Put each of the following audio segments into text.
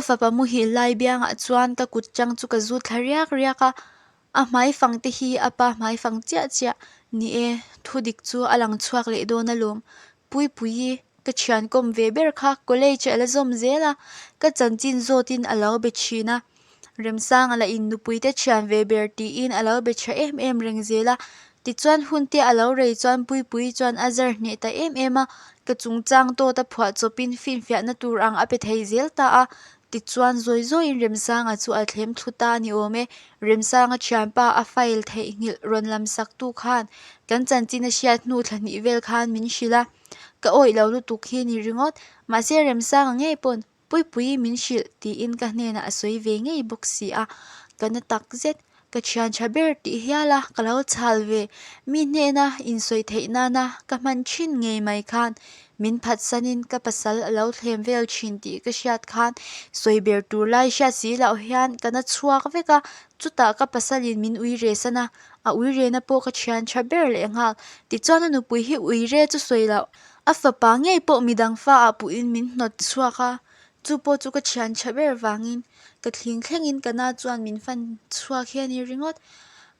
fapa muhil lai biangah chuan ka kut chang chu ka zut thla riak riak a, a hmaifang te hi a pa hmaifang chiah chiah ni e, thudik chu a lang chhuak leh dawn alawm. Puipuii ka thian kawm ve ber kha college a la zawm zel a, ka chanchin zawtin a lo be thin a, Remsanga lah in nupui te thian ve ber tiin a lo be tha em em reng zel a, tichuan hun te a lo rei chuan Puipuii chuan a zar hneh ta em em a, ka chungchang tawt a phuah chawpin finfiahna tur ang a pe thei zel ta a, tichuan zawi zawiin Remsanga chu a thlem thlu ta a ni awm e, Remsanga thianpa a file theihnghilh rawn lam sak tu khan kan chanchin a hriat hnu thla hnih vel khan min hrilh a, ka awih lo lutuk hi ni ringawt, mahse Remsanga ngei pawn Puipui min hrilh tiin ka hnenah a sawi ve ngei bawk si a, ka na tak zet. Ka thian tha ber tih hial a, ka lo chhal ve. Mi hnena insawi theih nana ka hman thin ngei mai khan min phatsanin ka pasal a lo thlem vel thin tih ka hriat khan sawi ber tur lai hriat si loh hian ka na chhuak vek a, chutah ka pasalin min ui re san a, a ui rena pawh ka thian tha ber lehnghal. Tichuan a nupui hi ui re chu sawi loh. A fapa ngei pawh midang fa ah puhin min hnawt chhuak a, chu pawh chu ka thian tha ber vangin ka thling thlengin ka na chuan min fan chhuak hi a ni ringawt.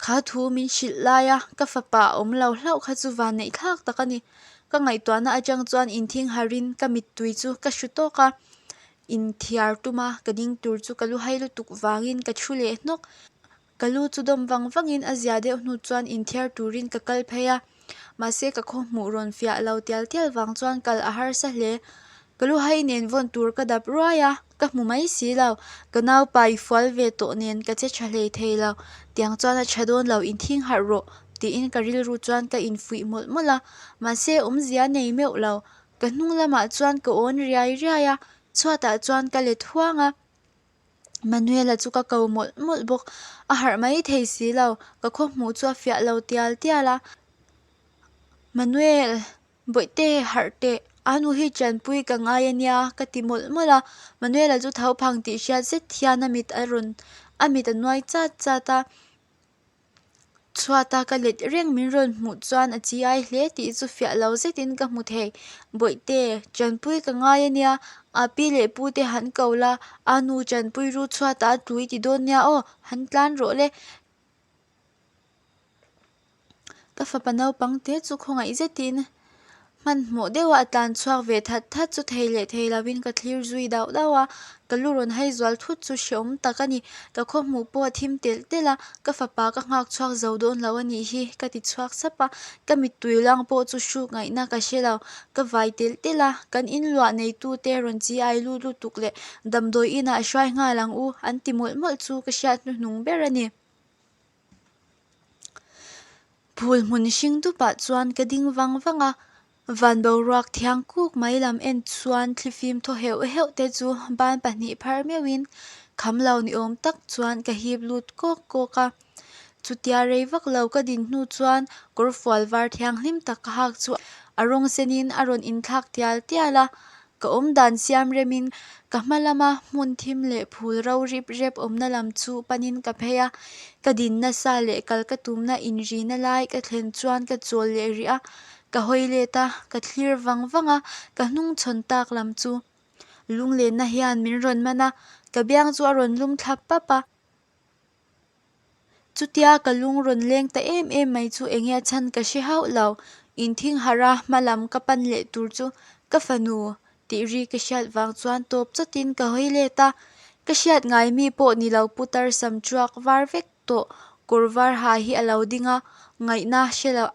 Kha thu min hrilh lai a, ka fapa a awm lo hlauh kha chu vanneih thlak tak a ni. Ka ngaihtuahna atang chuan inthing harin ka mittui chu ka hru tawk a, inthiar tuma ka ding tur chu ka lu hai lutuk vangin ka thu leh hnawk. Ka lu chu dawm vang vangin a zia deuh hnu chuan inthiar turin ka kal phei a, mahse ka khaw hmuh rawn fiah lo tial tial vang chuan kal a harsa hle. Ka lu hai nen vawn tur ka dap ruai a, ka hmu mai si lo. Ka naupa i fual ve tawh nen ka che tha hlei thei lo, tiang chuan a tha dawn lo inthing harh rawh tiin ka rilru chuan ka infuih mawlh mawlh a, mahse awmzia nei meuh lo. Ka hnung lamah chuan ka awn riai riai a, chhuatah chuan ka let huang a. Manuela chu ka ko mawlh mawlh bawk, a harh mai thei si lo, ka khaw hmuh chu a fiah lo tial tial a, Manuel, Bawihte harh teh, a nu hi chanpui ka ngai a nia ka ti mawlh mawlh a, Manuela chu tho phang tih hriat zet hian a mit a rawn a mit a nuai chat chat a. Chhuata ka let reng min rawn hmuh chuan a chi ai hle tih chu fiah lo zetin ka hmu thei. Bawihte, Chanpui ka ngai a nia, a pi leh pu te han ko la, a nu Chanpui ru chhuata a tui ti dawn nia aw, han tlan rawh le. Ka fapa naupang te chu khawngaih zetin Hmanhmawh deuha a tlan chhuak ve that that chu thei leh thei lovin ka thlir zui dauh dauh a, ka lu rawn hai zual thut chu hreawm tak a ni. Ka khaw hmuh pawh a thim telh telh a, ka fapa ka nghak chhuak zo dawn lo a nih hi ka ti chhuak sap a, ka mittui lang pawh chu hruk ngaihna ka hre lo. Ka vai telh telh a, kan inluah neitute rawn chi ai lut lutuk leh damdawi inah hruai nghal ang u an ti mawlh mawlh chu ka hriat hnuhnung ber a ni. Phul hmun hring dupah chuan ka ding vang vang a, van boruak thiang kuk mai lam en chuan thlifim thaw heuh heuh te chu ban pahnih phar meuhin kham lo ni awm tak chuan ka hip lut kawk kawk a. Chutia rei vak lo ka din hnu chuan kawrfual var thianghlim tak ka hak chu a rawng senin a rawn inthlak tial tial a, Ka awm dan siam remin ka hma lama hmun thim leh phul ro rip rep awmna lam chu panin ka phei a, ka din nasa leh kal ka tumna inrina lai ka thlen chuan ka chawl leh rih a, ka hawi let a, ka thlir vang vang a, ka hnung chhawn tak lam chu lunglenna hian min rawn man a, ka biang chu a rawn lum thla pap a. Chutia ka lung rawn leng ta em em mai chu enge a chhan ka hre hauh lo. Inthing harh a hma lam ka pan leh tur chu ka fanu tih ri ka hriat vang chuan tawp chawtin ka hawi let a. Ka hriat ngai mi pawh ni lo putar sam tuak var vek tawh kawr var ha hi a lo ding a, ngaihna hre lo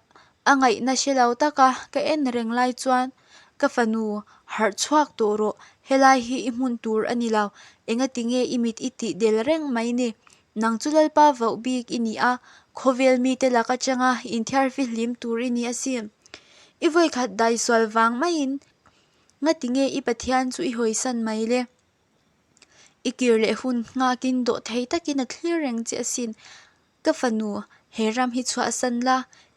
a ngaihna hre lo taka ka en reng lai chuan Ka fanu, harh chhuak tawh rawh, helai hi i hmun tur a ni lo, engati nge i mit i tih del reng mai ni? Nang chu Lalpa voh bik i ni a, khawvel mite lak atanga inthiar fihlim tur i ni asin. I vawikhat daisual vang maiin ngati nge i Pathian chu i hawisan mai le? I kir leh hun nghakin dawh thei takin a thlir reng che asin. Ka fanu, he ram hi chhuahsan la,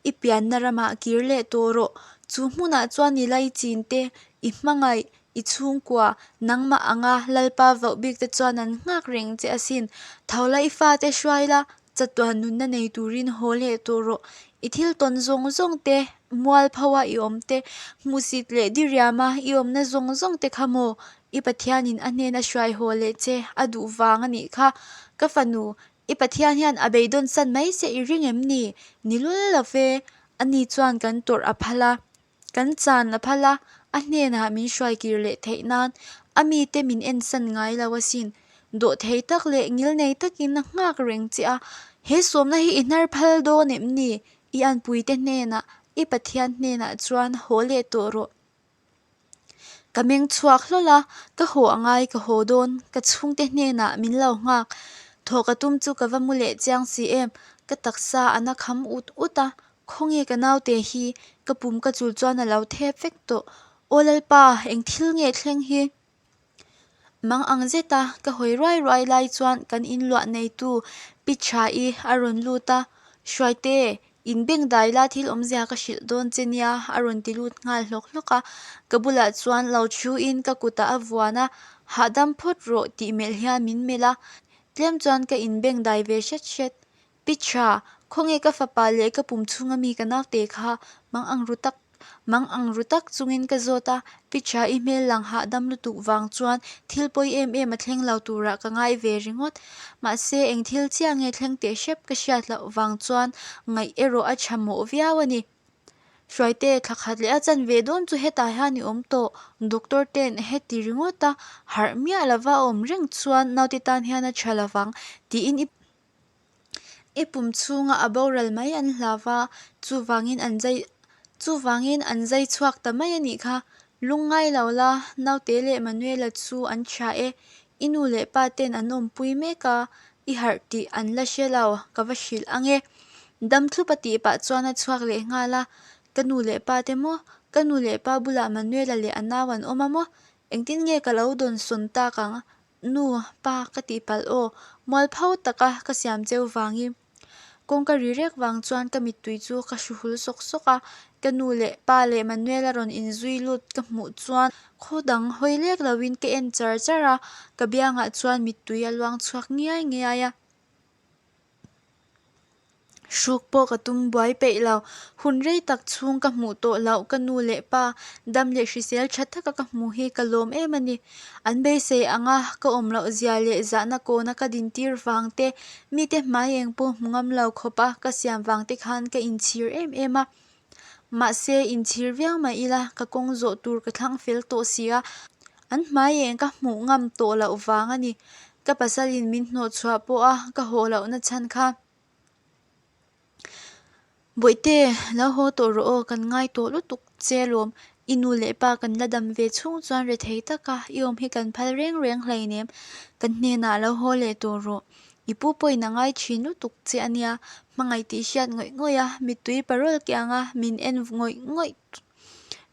i pianna ramah kir leh tawh rawh. Chu hmunah chuan i laichin te, i hmangaih, i chhungkua, nangmah anga Lalpa voh bik te chuan an nghak reng che asin. Tho la i fate hruai la, chatuan nunna nei turin haw leh tawh rawh. I thil tawn zawng zawng te, mualpho a i awm te, hmuhsit leh diriam a i awmna zawng zawng te kha maw? I Pathianin a hnena hruai haw leh che a duh vang a nih kha. Ka fanu, i Pathian hian a beidawn san mai che i ring em ni? Ni lul lo ve, ani chuan kan tawrh a phal a. Kan chan a phal a, a hnenah min hruai kir leh theih nan a mite min ensan ngai lo asin. Dawhthei tak leh ngilnei takin a nghak reng che a, he sawmna hi i hnar phal dawn em ni? I anpuite hnenah, i Pathian hnenah chuan haw leh tawh rawh. Ka meng chhuak hlawl a, ka haw a ngai ka haw dawn, ka chhungte hnenah min lo nghak. Thawh ka tum chu ka va mu leh chiang si em, ka taksa a na kham ut ut a, Khawnge ka naute hi ka pum ka chul chuan a lo thep vek tawh. Aw Lalpa, eng thil nge thleng hi? Mang ang zeta ka hawi ruai ruai lai chuan kan inluah neitu Pi Tha-i a rawn lut a, Hruaite, in beng dai la thil awmzia ka hrilh dawn che nia a rawn ti lut nghal hlawk hlawk a. Ka bulah chuan lo thuin ka kutah a vuan a, Hahdam phawt rawh tih melh hian min melh a, tlem chuan ka inbeng dai ve hret hret. Pi Tha, khawnge ka fapa leh ka pum chhunga mi ka naute kha mang ang ru tak mang ang ru tak chungin ka zawt a, Pi Tha i hmel lang hahdam lutuk vang chuan thil pawi em em a thleng lo turah ka ngai ve ringawt. Mahse eng thil chiah nge thleng teh hrep ka hriat loh vang chuan ngaih erawh a tha mawh viau a ni. Hruaite, thla khat leh a chan ve dawn chu hetah hian i awm tawh. Doctor ten heti ringawt a harh miah lova a awm reng chuan naute tan hian a tha lovang tiin i I pum chhunga a boral mai an hlau va, chuvangin an zai chuvangin an zai chhuak ta mai a nih kha. Lungngai lo la, naute leh Manuela chu an tha e. I nu leh pa ten an awmpui mek a, i harh tih an la hre lo, ka va hrilh ang e. Dam thlup a tih pah chuan a chhuak leh nghal a, Ka nu leh pa te maw? Ka nu leh pa bulah Manuela leh a nau an awm a maw? Engtin nge ka lo dawnsawn tak ang? Nu, pa ka tih palh aw, mualpho taka ka siam cheu vangin. Kawngka ri rek vang chuan ka mittui chu ka hru hul sawk sawk a, ka nu leh pa leh Manuela rawn inzui lut ka hmuh chuan khaw dang hawi lek loin ka en char char a, ka biangah chuan mittui a luang chhuak ngiai ngiai a. Hruk pawh ka tum buai peih lo. Hun rei tak chhung ka hmuh tawh loh ka nu leh pa dam leh hrisel tha taka ka hmuh hi ka lawm em a ni. An beisei anga ka awm loh zia leh zahna kawna ka dintir vang te, mite hmai eng pawh hmu ngam lo khawpa ka siam vang te khan ka inchhir em em a. Mahse, inchhir viau mah ila ka kawng zawh tur ka thlang fel tawh si a, an hmai eng ka hmuh ngam tawh loh vang a ni. Ka pasalin min hnawh chhuah pawh a ka haw lohna chhan kha. Bawihte, lo haw tawh rawh aw, kan ngai tawh lutuk che lawm. I nu leh pa kan la dam ve chhung chuan rethei taka i awm hi kan phal reng reng hleinem. Kan hnenah lo haw leh tawh rawh. I pu pawhin a ngai thin lutuk che a nia, hmangaih tih hriat ngawih ngawih a, mittui parawl kianga min en ngawih ngawih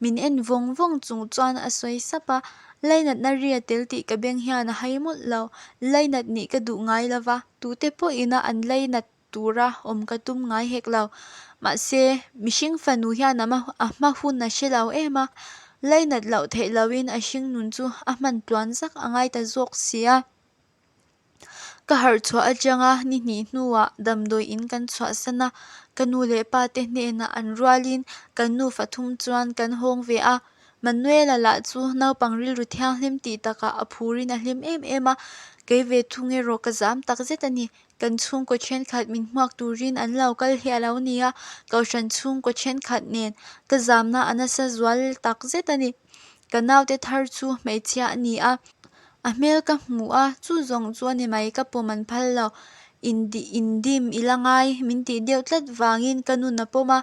min en vawng vawng chung chuan a sawi sap a, Lainatna ri a tel tih ka beng hian a hai mawlh lo, lainat nih ka duh ngai lo va, tute pawhin a an lainat tura awm ka tum ngai hek lo. Mahse, mihring fanu hian a a hma hun a hre lo em a, lainat loh theih loin a hring nun chu a hman tluan zak a ngai ta zawk si a. Ka harh chhuah atanga ni hnih hnuah damdawi in kan chhuahsan a, ka nu leh pa te hnenah an rualin kan nufa thum chuan kan hawng ve a. Manuela lah chu naupang rilru thianghlim tih takah a phurin a hlim em em a, kei ve thung erawh ka zam tak zet a ni. Kan chhungkaw thenkhat min hmuak turin an lo kal hi a lo ni a, kohhran chhungkaw thenkhat nen ka zamna a nasa zual tak zet a ni. Ka naute thar chu hmeichhia a ni a, a hmel ka hmu a, chu zawng chu a ni mai ka pawm an phal lo. Indi indim i la ngai min tih deuh tlat vangin ka nun a pawm a,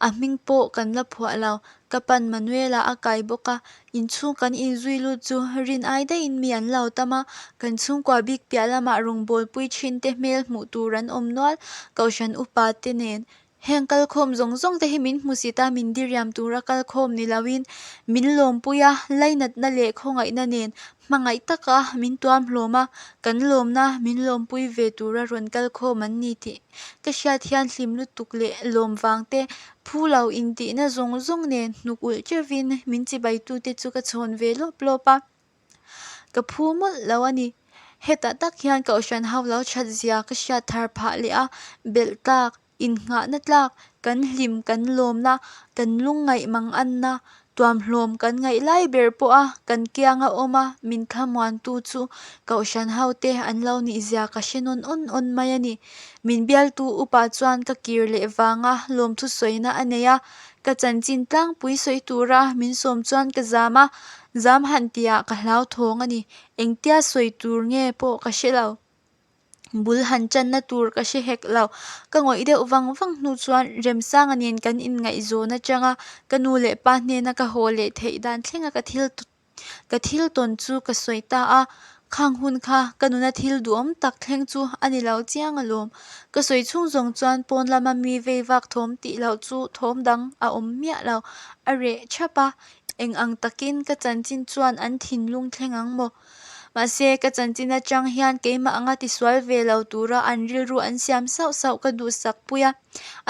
a hming pawh kan la phuah lo. Ka pan Manuela a kai bawk a, inchhung kan inzui lut chu rin ai daihin mi an lo tam a, kan chhungkua bik piah lamah rawngbawlpui thinte hmel hmuh tur an awm nual, Kohhran upa te nen Heng kalkhawm zawng zawng te hi min hmusit a, min diriam tura kalkhawm ni loin min lawmpui a, lainatna leh khawngaihna nen hmangaih taka min tuam hlawm a, kan lawmna min lawmpui ve tura rawn kalkhawm an ni tih ka hriat hian hlim lutuk leh lawm vang te, phu lo intihna zawng zawng nen hnuk ulh teuhin min chibaitute chu ka chhawn ve lawp lawp a. Ka phu mawlh lo a ni. Hetah tak hian Kohhran ho lo that zia ka hriat thar phah leh a, belh tlak, innghahna tlak, kan hlim, kan lawmna, kan lungngaih mang anna, Tuamhlawm kan ngaih lai ber pawha kan kianga awm a min thlamuantu chu Kohhran hote an lo nihzia ka hre nawn awn awn mai a ni. Min bialtu upa chuan ka kir leh vanga lawmthu sawina a nei a, ka chanchin tlangpui sawi tura min sawm chuan ka zam a, zam han tihah ka hlauthawng a ni. Engtia sawi tur nge pawh ka hre lo. Bul han channa tur ka hre hek lo. Ka ngawih deuh vang vang hnu chuan Remsanga nen kan inngaihzawn atanga ka nu leh pa hnena ka haw leh theih dan thlenga ka thil ka thil tawn chu ka sawi ta a. Khang hun kha ka nuna thil duhawm tak thleng chu a ni lo chiang alawm. Ka sawi chhung zawng chuan pawn lama mi vei vak thawm tih loh chu thawm dang a awm miah lo. A reh thap a, eng ang takin ka chanchin chuan an thinlung thleng ang maw? Mahse, ka chanchin atang hian keimah anga tisual ve lo tura an rilru an siam sauh sauh ka duhsak pui a,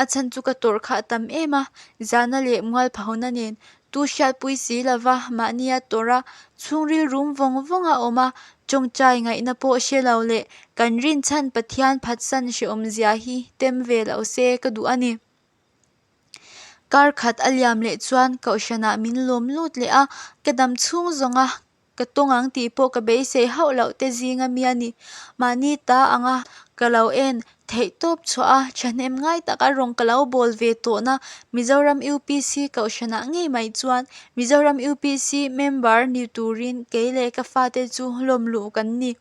a chhan chu ka tawrh khah tam em a, zahna leh mualphona nen tu hriatpui si lova mahnia tawrh a, chhungril rum vawng vawng a awm a, tawngtai ngaihna pawh hre lo leh kan rinchhan Pathian phatsan hrehawmzia hi tem ve lo se ka duh a ni. Kar khat a liam leh chuan Kohhranah min lawm lut leh a, ka dam chhung zawng a Ka tawng ang tih pawh ka beisei hauh loh te zinga mi a ni. Mahni ta anga ka lo en theih tawp chhuah a, thahnem ngai taka rawng ka lo bawl ve tawhna Mizoram UPC Kohhranah ngei mai chuan Mizoram UPC member ni turin kei leh ka fate chu lawm luh kan ni.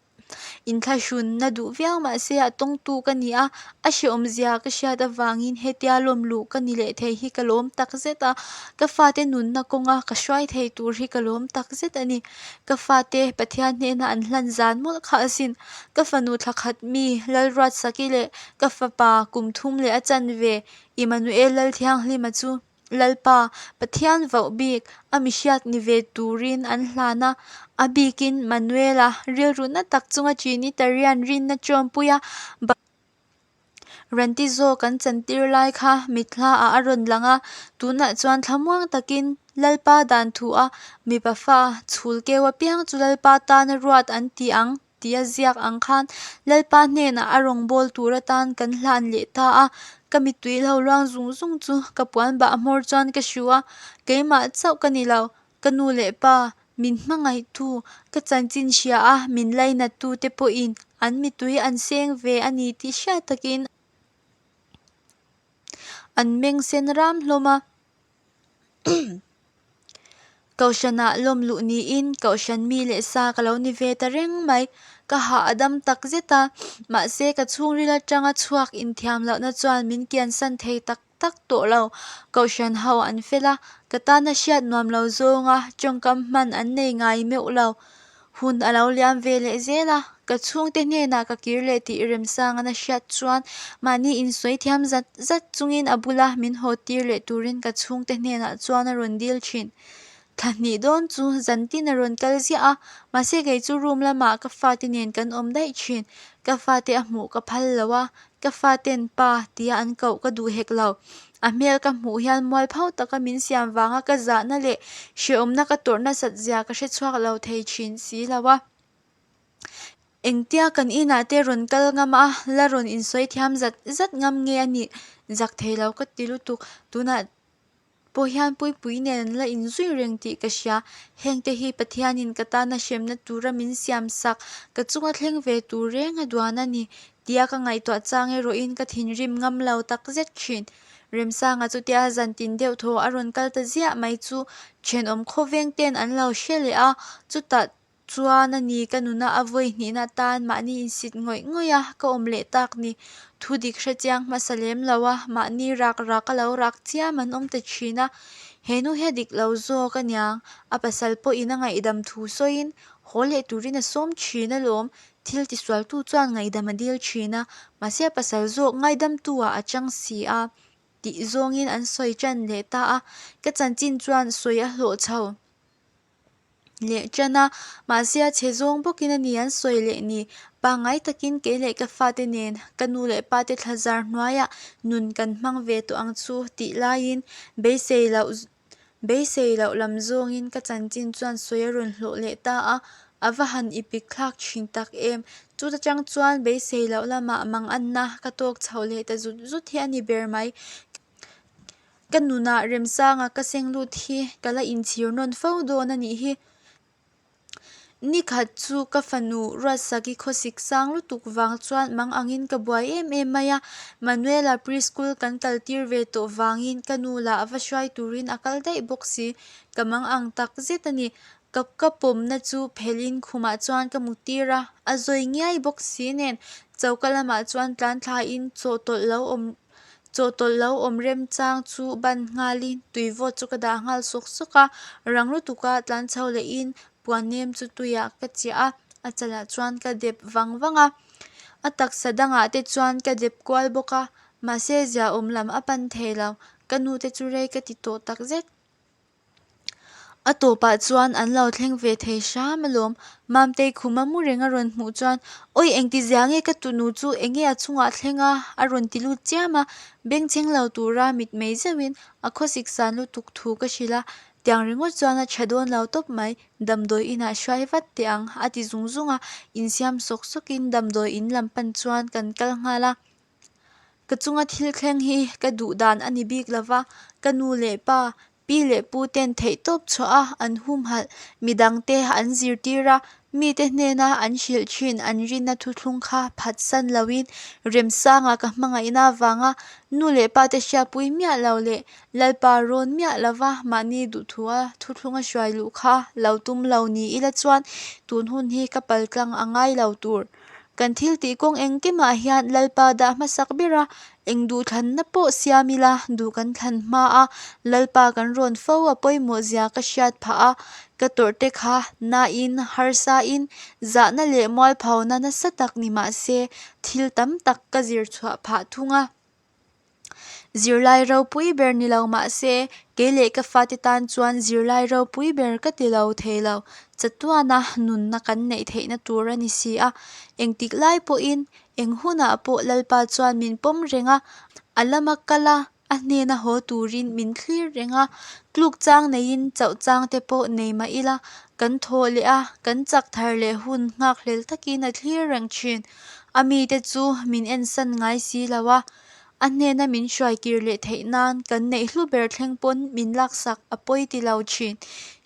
Inthlahrunna duh viau mah se a tawngtu ka ni a, a hrehawmzia ka hriat avangin hetia lawm luh ka ni leh thei hi ka lawm tak zet a, ka fate nunna kawnga ka hruai thei tur hi ka lawm tak zet a ni. Ka fate Pathian hnena an hlan zan mawlh kha asin. Ka fanu thlakhat mi Lalruatsaki leh ka fapa kum thum leh a chanve Immanuel Lalthianghlima chu Lalpa, Pathian voh bik a mihriat ni ve turin an hlan a, a bikin Manuela rilru na tak chunga Trinitarian rinna ṭawmpui a, Ranti zawk an chantir lai kha mitthla ah a rawn lang a, tunah chuan thlamuang takin Lalpa dan thu a mipa fa chhul keu apiang chu Lalpa tana ruat an ti ang. Tia ziak ang khan Lalpa hnenah a rawngbâwl tur atan kan hlan leh ta a, ka mittui lo luang zung zung chu ka puan bah hmawr chuan ka hru a, keimah chauh ka ni lo, ka nu leh pa, min hmangaihtu, ka chanchin hria a min lainattu te pawhin an mittui an seng ve a ni tih hriat takin an meng sen ram hlawm a. Kohhranah lawm luh niin Kohhran mi leh sa ka lo ni ve ta reng mai. Ka hah a dam tak zet a, mahse ka chhungril atanga chhuak inthiam lohna chuan min kiansan thei tak tak tawh lo. Kohhran ho an fel a, ka tana hriat nuam lo zawnga tawngkam hman an nei ngai meuh lo. Hun a lo liam ve leh zel a, ka chhungte hnenah ka kir leh tih Remsangana hriat chuan mahni insawi thiam zat zat chungin a bula min haw tir leh turin ka chhungte hnenah chuan a rawn dil thin. Thla hnih dawn chu zantin a rawn kal ziah a, mahse kei chu room lamah ka fate nen kan awm daih thin. Ka fate a hmuh ka phal lo a, Ka faten pa tia an koh ka duh hek lo. A hmel ka hmuh hian mualpho taka min siam vanga ka zahna leh hrehawmna ka tawrh nasat zia ka hre chhuak lo thei thin si lo a. Engtia kan inah te rawn kal ngam a, la rawn insawi thiam zat zat ngam nge a nih zak thei lo ka ti lutuk. Tunah pawh hian Puipui nen an la inzui reng tih ka hria. Hengte hi Pathianin ka tana hremna tura min siam sak, ka chunga thleng ve tur reng a duan a ni tia ka ngaihtuah chang erawhin ka thinrim ngam lo tak zet thin. Remsanga chutia zantin deuh thaw a rawn kal ta ziah mai chu thenawm khawveng ten an lo hre leh a, chutah Chuan a ni ka nuna a vawi hnihna atan mahni insit ngawih ngawih a, ka awm leh tak ni. Thu dik hre chiang hmasa lem lo a, mahni rak rak a lo rak chiam an awm ta thin a. He nu hi a dik lo zawk a niang, a pasal pawhin a ngaihdam thu sawiin haw leh turin a sawm thin alawm, thil tisualtu chuan ngaihdam a dil thin a, mahse a pasal zawk ngaidamtu ah a chang si a tih zawngin an sawi tan leh ta a, ka chanchin chuan sawi a hlawh chho. leh tan a, mahse a chhe zawng bawkin a ni an sawi leh ni. Pangngai takin kei leh ka fate nen ka nu leh pate thla zar hnuaiah nun kan hmang ve tawh ang chu tih laiin beisei loh beisei loh lam zawngin ka chanchin chuan sawi a rawn hlawh leh ta a, a va han i pik thlak thin tak em. Chuta tang chuan beisei loh lamah manganna ka tawk chhoh leh ta zut zut hi a ni ber mai. Ka nunah Remsanga ka seng lut hi ka la inchhir nawn fo dawn a nih hi. Ni khat chu ka fanu Ruatsaki khawsik sang lutuk vang chuan mang angin ka buai em em mai a, Manuela pre-school kan kal tir ve tawh vangin ka nu lah va hruai turin a kal daih bawk si, ka mang ang tak zet a ni. Ka ka pawmna chu phelhin khumah chuan ka mut tir a, a zawi ngiai bawk si nen choka lamah chuan tlan thlain chawhtawlh lo awm Chawhtawlh lo awm remchang chu ban nghalin tui vawt chu ka dah nghal sawk sawk a, rang lutuka tlan chho lehin puan nem chu tuiah ka chiah a, a chalah chuan ka dep vang vang a. A taksa dangah te chuan ka dep kual bawk a, mahse ziaawm lam a pan thei lo, ka nu te chu rei ka ti tawh takzet. A tawpah chuan an lo thleng ve thei hram alawm. Mamtei khuma mu reng a rawn hmuh chuan, Awi engti zia nge ka tunu chu enge a chungah thleng a? a rawn ti lut chiam a. Bengchheng lo tura mitmei zeuhin a khawsik san lutuk thu ka hrilh a, tiang ringawt chuan a tha dawn lo tawp mai, damdawi inah hruai vat teh ang a ti zung zung a, insiam sawk sawkin damdawi in lam pan chuan kan kal nghal a. Ka chunga thil thleng hi ka duh dan a ni bik lo va, ka nu leh pa, pi leh pu ten theihtawp chhuah a an humhalh, midangte an zirtir a, mite hnena an hrilh thin an rinna thuthlung kha phatsan loin Remsanga ka hmangaihna avanga nu leh pa te hriatpui miah lo leh Lalpa rawn miah lova mahni duhthua thuthlunga hruai luh kha lo tum lo ni ila chuan tun hun hi ka paltlang a ngai lo tur. Kan thil tih kawng engkimah hian Lalpa dah hmasak ber a, eng duhthlanna pawh siam ila duh kan thlan hma a, Lalpa kan rawn fo a pawimawh zia ka hriat phah a, ka tawrh te kha nain, harsain, zahna leh mualphona nasa tak ni mah se thil tam tak ka zir chhuah phah thung a. Zirlai ropui ber ni lo mah se, kei leh ka fate tan chuan zirlai ropui ber ka ti lo thei lo. Chatuana nunna kan neih theihna tur a ni si a. Engtik lai pawhin, eng hunah pawh Lalpa chuan min pawm reng a, a lama kal a, a hnena haw turin min thlir reng a. Tluk chang neiin chauh chang te pawh nei mah ila, kan thaw leh a, kan chak thar leh hun nghakhlel takin a thlir reng thin. A mite chu min ensan ngai si lo a, a hnena min hruai kir leh theih nan kan neih hlu ber thleng pawn min laksak a pawi ti lo thin.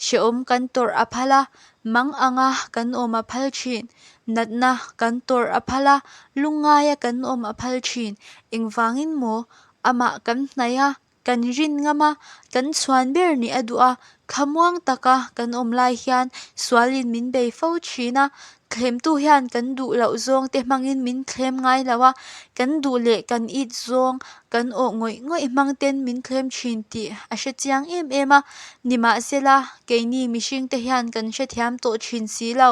Hrehawm kan tawrh a phal a, mang anga kan awm a phal thin. Natna kan tawrh a phal a, lungngaia kan awm a phal thin. Engvangin maw amah kan hnaih a, Kan rin ngam a, kan chhuan ber nih a duh a, thlamuang taka kan awm lai hian sualin min bei fo thin a, thlemtu hian kan duh loh zawng te hmangin min thlem ngai lo a, kan duh leh kan it zawng, kan awh ngawih ngawih hmang ten min thlem thin tih a hre chiang em em a, nimahsela keini mihring te hian kan hrethiam tawh thin si lo,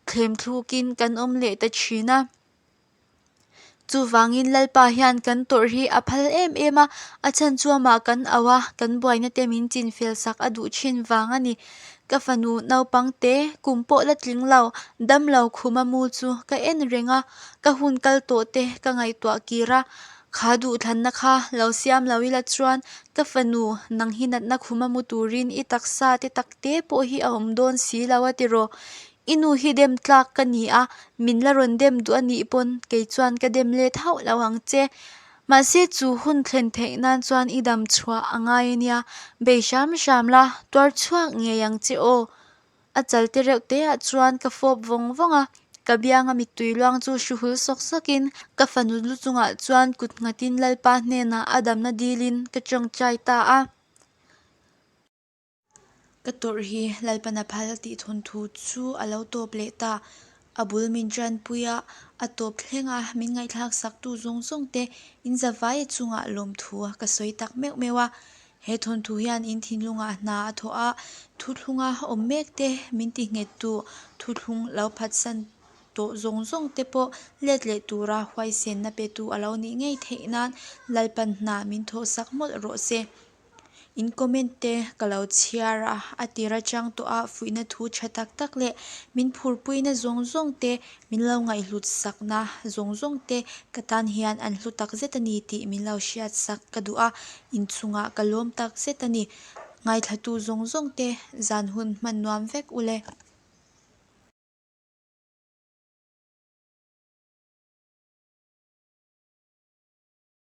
thlem thlukin kan awm leh ta thin a. Chuvangin Lalpa hian kan tawrh hi a phal em em a, a chhan chu amah kan auh a, kan buaina te min chinfel sak a duh thin vang a ni. Ka fanu naupang te kum pawh la tling lo, dam lo khuma mu chu ka en reng a, ka hun kal tawh te ka ngaihtuah kir a, kha duhthlanna kha lo siam lo ila chuan ka fanu nang hi natna khuma mu turin i taksa te takte pawh hi a awm dawn si lo a tiraw. I nu hi dem tlak ka ni a, min la rawn dem duh a nih pawn kei chuan ka dem let hauh lo ang che. Mahse chu hun thlen theih nan chuan i dam chhuah a ngai a nia, bei hram hram la, tuar chhuak ngei ang che aw. A chal te reuh te ah chuan ka fawp vawng vawng a, ka bianga mittui luang chu hru hul sawk sawkin ka fanu lu chungah chuan kut nghatin Lalpa hnenah a damna dilin ka tawngtai ta a. Ka tawrh hi Lalpana phal tih thawnthu chu a lo tawp leh ta. A bul min tanpui a, a tawp thleng a, min ngaihthlak sak tu zawng zawng te in zavai a chungah lawmthu ka sawi tak meuh meuh a. He thawnthu hian in thinlungah hna a thawh a, thuthlunga awm mek te min ti nghet tu thuthlung lo phatsan tawh zawng zawng te pawh let leh tura huaisenna pe tu a lo nih ngei theih nan Lalpan hna min thawh sak mawlh rawh se. In comment te ka lo chhiar a, a tir atang tawh a fuihna thu tha tak tak leh min phurpuina zawng zawng te, min lo ngaihhlut sakna zawng zawng te ka tan hian an hlu tak zet a ni tih min lo hriat sak ka duh a, inchungah ka lawm tak zet a ni. Ngaithlatu zawng zawng te zan hun hman nuam vek ule.